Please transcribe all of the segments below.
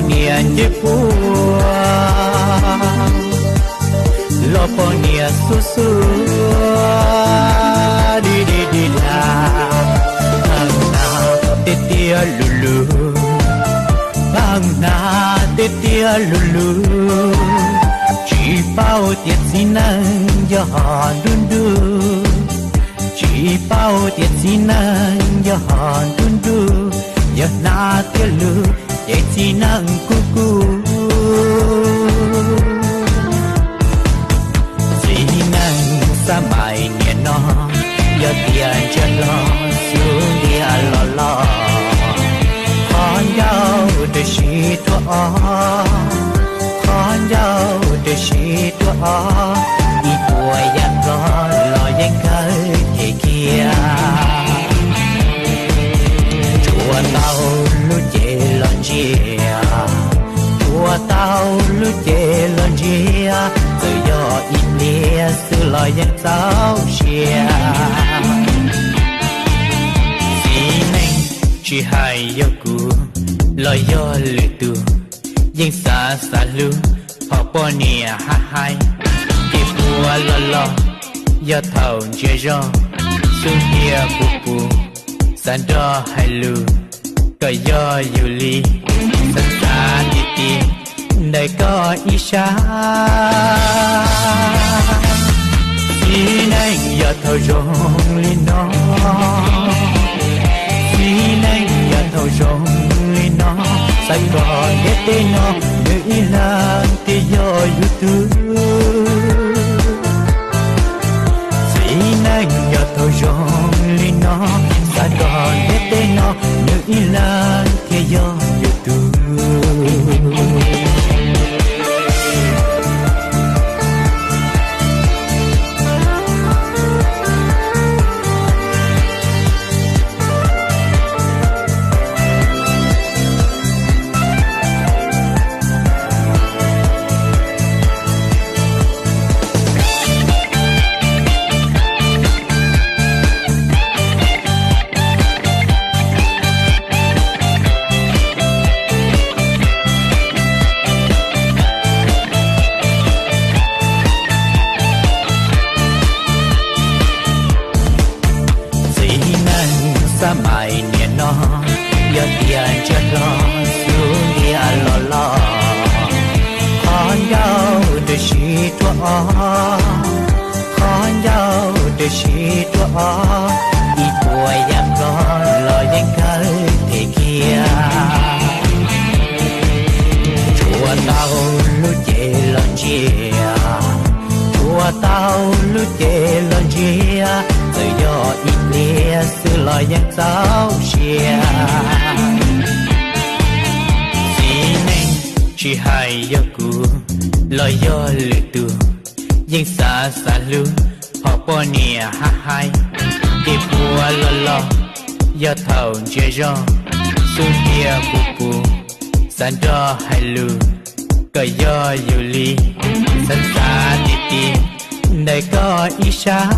Niam ncej puab los poj niam xub xub di di di da, paj nag tiaj tiaj lug lug, paj nag tiaj tiaj lug lug, tsis paub tias txiv neej yog ho nruj nruj, tsis paub tias txiv neej yog ho nruj nruj, yog hnab tiaj lug ces txiv neej kuj kuj. Txiv neej xab mais niam no, yog tias ntsia hlo xub ntiag los los, qhov ncauj rau siv tuaj ob, qhov ncauj rau siv tuaj ob, ib puas yam hlo los yeej kawg them kiag. Tsuas tau lub cev los ntsia, tsuas tau lub cev los ntsia, txawm yog ib pliag xwb los yeej txaus siab. Txiv neej tsis hais yog kuv los yog lwm tus, yeej xav xav hlub ho poj niam hab haib, ces puas los los yog thaum ntsia zog, xub ntiag puv puv, xav nrog hais lus kom yog yus li, xav xav ti ti ntawm koj ib sab. Txiv neej yog thaum zoo li no, txiv neej yog thaum zoo li no, xav kom ntiaj teb no nws ib leeg thiaj yog yus tug. Txiv neej yog thaum zoo li no, xav kom ntiaj teb no nws ib leeg thiaj yog yus tug. Txiv neej xab mais niam no, yog tias ntsia hlo xub ntiag los los, qhov ncauj rau siv tuaj ob, qhov ncauj rau siv tuaj ob, ib puas yam hlo los yeej kawg them kiag. Tsuas tau lub cev los ntsia, tsuas tau lub cev los ntsia, txawm yog ib pliag xwb los yeej txaus siab. Txiv neej tsis hais yog kuv los yog lwm tus, yeej xav xav hlub ho poj niam hab haib, ces puas los los yog thaum ntsia zog, xub ntiag puv puv, xav nrog hais lus kom yog yus li, xav xav ti ti ntawm koj ib sab.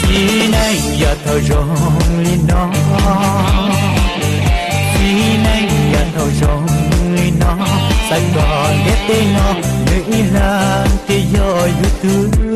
Txiv neej yog thaum zoo li no, txiv neej yog thaum zoo li no, xav kom ntiaj teb no nws ib leeg thiaj yog yus tug.